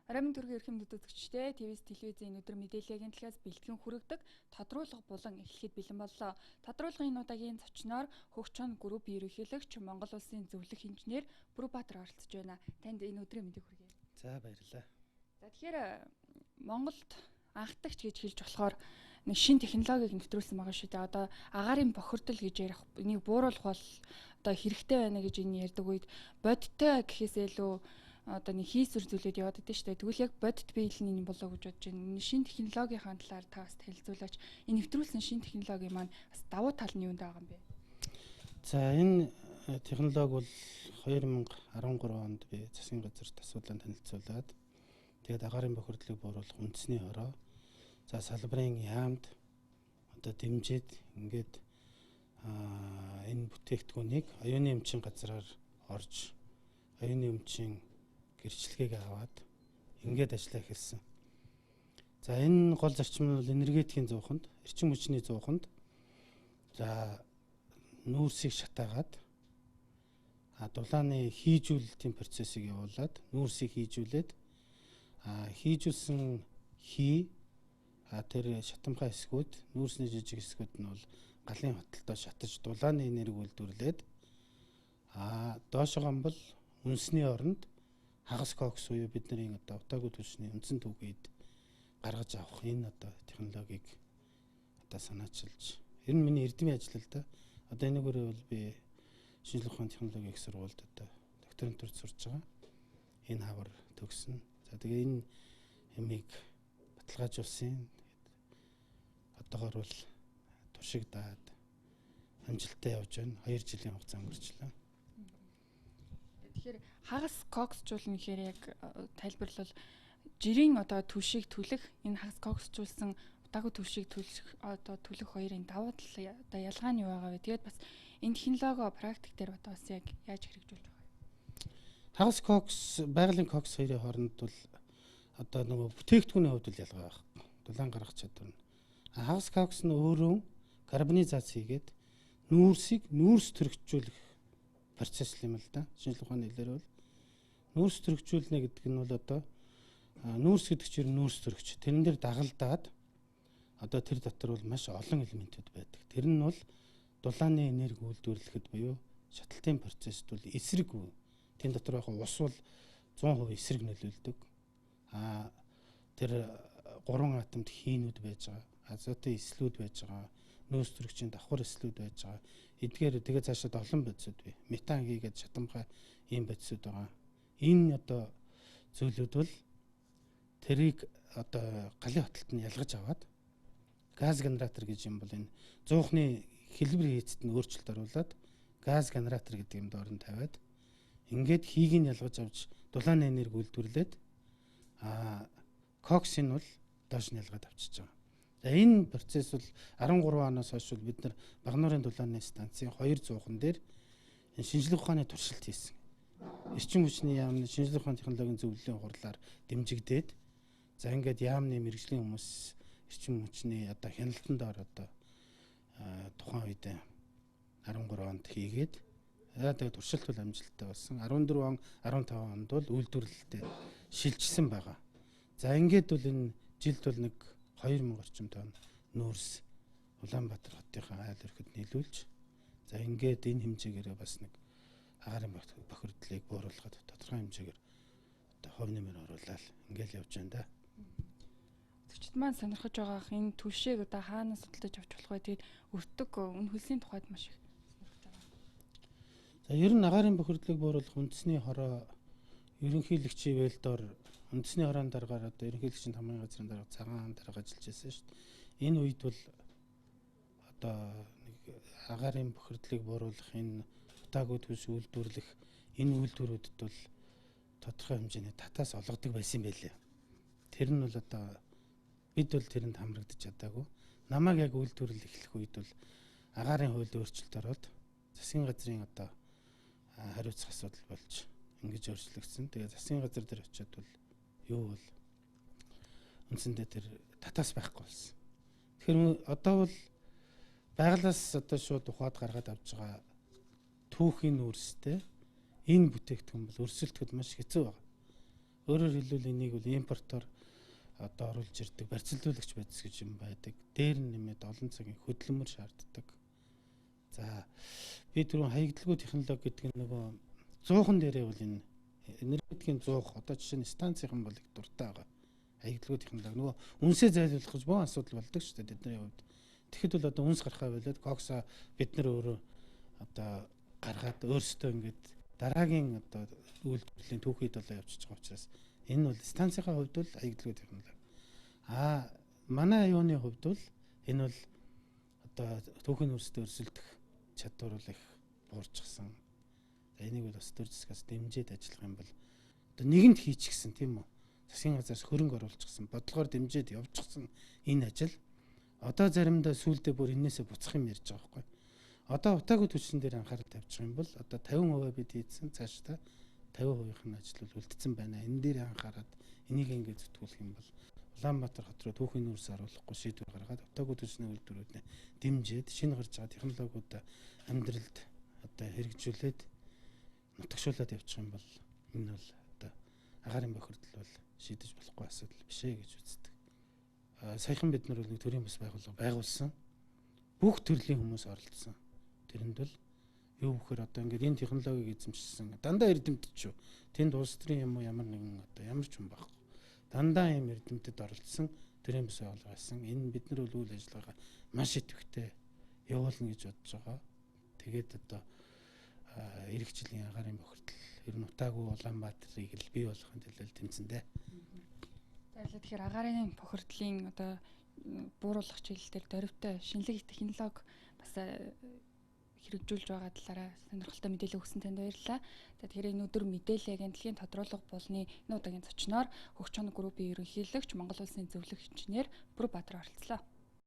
Оройн төргийн эрхэм үзэгчдээ ТВС телевизийн өнөөдөр мэдээллийн талаас бэлтгэн хүргэдэг тодруулга булан эхлэхэд бэлэн боллоо. Тодруулгын энэ удаагийн зочноор Хөгчон групп ерөнхийлөгч, Монгол улсын зөвлөх инженер Бүрүүбаатар оролцож байна. Танд энэ өдрийн мэндийг хүргэе. За, баярлалаа. За, тэгэхээр Монголд анхдагч гэж хэлж болохоор нэг шин технологиг нэвтрүүлсэн байгаа шүү дээ. Одоо агаарын бохирдол гэж ярих, энийг бууруулах бол одоо хэрэгтэй байна гэж энэ ярьдаг үед бодиттой гэхээс илүү одоо нэг хийсвэр зүйлүүд яваад байдаг шүү дээ. Тэгвэл яг бодит биелэн энэ болоо гэж бодож байна. Энэ шин технологийн талаар та бас танилцуулаач. Энэ нэвтрүүлсэн шин технологи маань бас давуу тал нь юунд байгаа юм бэ? За, энэ технологи бол 2013 онд би засгийн газарт асуудлаа танилцуулаад, тэгээд агаарын бохирдлыг бууруулах үндэсний хороо, за, салбарын яамд одоо дэмжиж, ингээд энэ бүтээгдэхүүнийг оюуны эмчийн газраар орж, оюуны эмчийн гэрчлэгийг аваад ингээд ажиллаа эхэлсэн. За, энэ гол зарчим нь бол энергетикийн зууханд, эрчим хүчний зууханд, за, нүүрсийг шатаагаад, дулааны хийжүүлэлтийн процессыг явуулаад, нүүрсийг хийжүүлээд, хийжүүлсэн хий, тэр шатамхай хэсгүүд, нүүрсний жижиг хэсгүүд нь бол галын хотолдоо шатаж дулааны энерги үйлдвэрлээд, доошогоо бол үнсний оронд хагас кокс буюу бидний одоо утаагүй түвшний үндсэн түүхийд гаргаж авах энэ одоо технологиг одоо санаачилж, ер нь миний эрдмийн ажил л да. Одоо энэгээр бол би шинжлэх ухааны технологийн их сургуульд одоо докторантурд сурж байгаа. Энэ хавар төгснө. За, тэгээ энэ юмыг баталгаажуулсан. Одоогор бол туршигдаад амжилттай явж байна. 2 жилийн хугацаа өнгөрчлөө. Тэгэхээр хагас коксжуулна гэхээр яг тайлбарлавал жирийн одоо түвшийг түлэх, энэ хагас коксжуулсан утаагүй түвшийг түлэх, одоо түлэх хоёрын давуу тал, одоо ялгаа нь юу байгаа вэ? Тэгээд бас энэ технологи практик дээр одоо бас яг яаж хэрэгжүүлж байгаа вэ? Хагас кокс, байгалийн кокс хоёрын хооронд бол одоо нөгөө бүтээгдэхүүний хувьд л ялгаа байхгүй. Дулаан гаргах чадвар нь. Хагас кокс нь өөрөө карбонизац хийгээд нүүрсийг нүүрс төрөгчүүлэх процесс юм л да. Шинжлэх ухааны хэлээр бол нүүрс төрөгчүүлнэ гэдэг нь бол одоо нүүрс гэдэг чинь нүүрс төрөгч. Тэрэн дээр дагалдаад одоо тэр дотор бол маш олон элементүүд байдаг. Тэр нь бол дулааны энерги үйлдвэрлэхэд буюу шаталтын процессд бол эсрэг. Тэн дотор байх ус бол 100% эсрэг нөлөөлдөг. Тэр 3 атомд хийнүүд байж байгаа. Азотын эслүүд байж байгаа. Нөөц төрөгчийн давхар эслүүд байж байгаа. Эдгээр тэгээ цаашаад олон бодисууд бий. Метан хийгээд шатамхай ийм бодисууд байгаа. Энэ одоо зүйлүүд бол тэрийг одоо галын хотолт нь ялгаж аваад газ генератор гэж юм бол энэ зуухны хэлбэр хийцэд нь өөрчлөлт оруулаад газ генератор гэдэг юм доор нь тавиад ингээд хийг нь ялгаж авч дулааны энерги үйлдвэрлээд, коксын бол доош нь ялгаад авчиж байгаа. За, энэ процесс бол 13 оноос хойш бол бид нар Багнуурын дулааны станцын 2 зуухан дээр шинжлэх ухааны туршилт хийсэн. Эрчим хүчний яамны шинжлэх ухааны технологийн зөвлөлийн хурлаар дэмжигдээд, за, ингээд яамны мэргэжлийн хүмүүс эрчим хүчний одоо хяналтанд ор одоо тухайн үед 13 онд хийгээд, тэгээд туршилт бол амжилттай болсон. 14 он, 15 онд бол үйлдвэрлэлтэд шилжсэн байгаа. За, ингээд бол энэ жилд бол нэг 2000 орчим тонн нүүрс Улаанбаатар хотынхаа айл өрхөд нийлүүлж, за, ингээд энэ хэмжээгээр бас нэг агаарын бохирдлыг бууруулахад тодорхой хэмжээгээр одоо хувь нэмэр оруулаад ингээл явж байна да. Үзэгчид маань сонирхож байгаа энэ түлшээг одоо хаанаас судалдаж авч болох вэ? Тэгээд өртөг үн хөлсийн тухайд маш их сонирхож байгаа. За, ер нь агаарын бохирдлыг бууруулах үндэсний хороо ерөнхийлөгчийн ивэлдор үндэсний хорооны дараагаар одоо ерөнхийлөгчийн тамгын газрын дарга Цагаан дарга ажиллаж байсан шүү дээ. Энэ үед бол одоо нэг агаарын бохирдлыг бууруулах, энэ утаагүй түвш үйлдвэрлэх энэ үйлдвэрүүдэд бол тодорхой хэмжээний татаас олгодог байсан юм байлээ. Тэр нь бол одоо бид бол тэрэнд хамрагдаж чадаагүй. Намайг яг үйлдвэрлэл эхлэх үед бол агаарын хуульд өөрчлөлт ороод засгийн газрын одоо хариуцах асуудал болж ингэж өөрчлөгдсөн. Тэгээ засгийн газар дээр очиод бол юу бол үндсэндээ тэр татаас байхгүй болсон. Тэгэхээр одоо бол байгалаас одоо шууд ухаад гаргаад авч байгаа түүхийн нүүрстэй энэ бүтээгдэхүүн бол өрсөлдөхөд маш хэцүү байна. Өөрөөр хэлбэл энийг бол импортоор одоо оруулж ирдэг барьцалдуулагч бодис гэж юм байдаг. Дээр нь нэмээд олон цагийн хөдөлмөр шаарддаг. За би түрүүн хаягдalгүй технологи гэдэг нь нөгөө зуухан дээрээ бол энэ энергетикийн зуух одоо жишээ нь станцийнхан бол их дуртай байгаа. Хаягдalгүй технологи нөгөө үнсээ зайлуулах гэж боо асуудал болдог шүү дээ тэдний хувьд. Тэгэхэд бол одоо үнс гарахаа болоод кокса бид нар өөрөө одоо гаргаад өөрсдөө ингээд дараагийн одоо үйлдвэрлэлийн түүхийд болоо явчихж байгаа учраас энэ бол станцийнхаа хувьд бол хаягдalгүй технологи. А манай юуны хувьд бол энэ бол одоо түүхийн нүүрстэй өрсөлдөх чадвар бол их буурчихсан. Энийг бол бас төр засгаас дэмжиж ажиллах юм бол одоо нэгэнт хийчихсэн тийм үү? Засгийн газраас хөрөнгө оруулчихсан, бодлогоор дэмжиж явчихсан энэ ажил одоо заримдаа сүүлдээ бүр энээсээ буцах юм ярьж байгаа байхгүй. Одоо утаагүй түвшин дээр анхаарал тавьчих юм бол одоо 50% бид хийдсэн, цаашдаа 50% нь ажил бол үлдсэн байна. Энэ дээр анхаарад энийг ингээд зүтгүүлэх юм бол Улаанбаатар хот руу түүхийн нүүрс оруулахгүй шийдвэр гаргаад утаагүй түвшний үйлдвэрүүдээ дэмжиж шинэ гарч байгаа технологиудаа амьдралд одоо хэрэгжүүлээд нутагшуулад явчих юм бол энэ бол одоо агаарын бохирдол бол шийдэж болохгүй асуудал биш ээ гэж үздэг. Саяхан бид нар бол нэг төрийн бас байгууллага байгуулсан. Бүх төрлийн хүмүүс оролцсон. Тэрэнд бол юу гэхээр одоо ингээд энэ технологиг эзэмшсэн дандаа эрдэмтэд шүү. Тэнд улс төрийн юм уу ямар нэгэн одоо ямар ч юм байхгүй. Дандаа ийм эрдэмтэд оролцсон төрийн бас байгууллага байсан. Энэ бид нар бол үйл ажиллагаагаа маш идэвхтэй явуулна гэж бодож байгаа. Тэгээд одоо эх жилийн агаарын бохирдол ер нь утаагүй Улаанбаатарыг л бий болгохын төлөө тэмцэндээ. За тэгэхээр агаарын бохирдлын одоо бууруулах чиглэл дээр дөрвтэй шинэлэг технологи бас хэрэгжүүлж байгаа талаараа сонирхолтой мэдээлэл өгсөн танд баярлалаа. За тэгэхээр энэ өдөр мэдээлэл агентлагийн тодруулга булны энэ удаагийн зочноор Хөгжин группийн ерөнхийлөгч, Монгол Улсын зөвлөх инженер Бүрбаатар оролцлоо.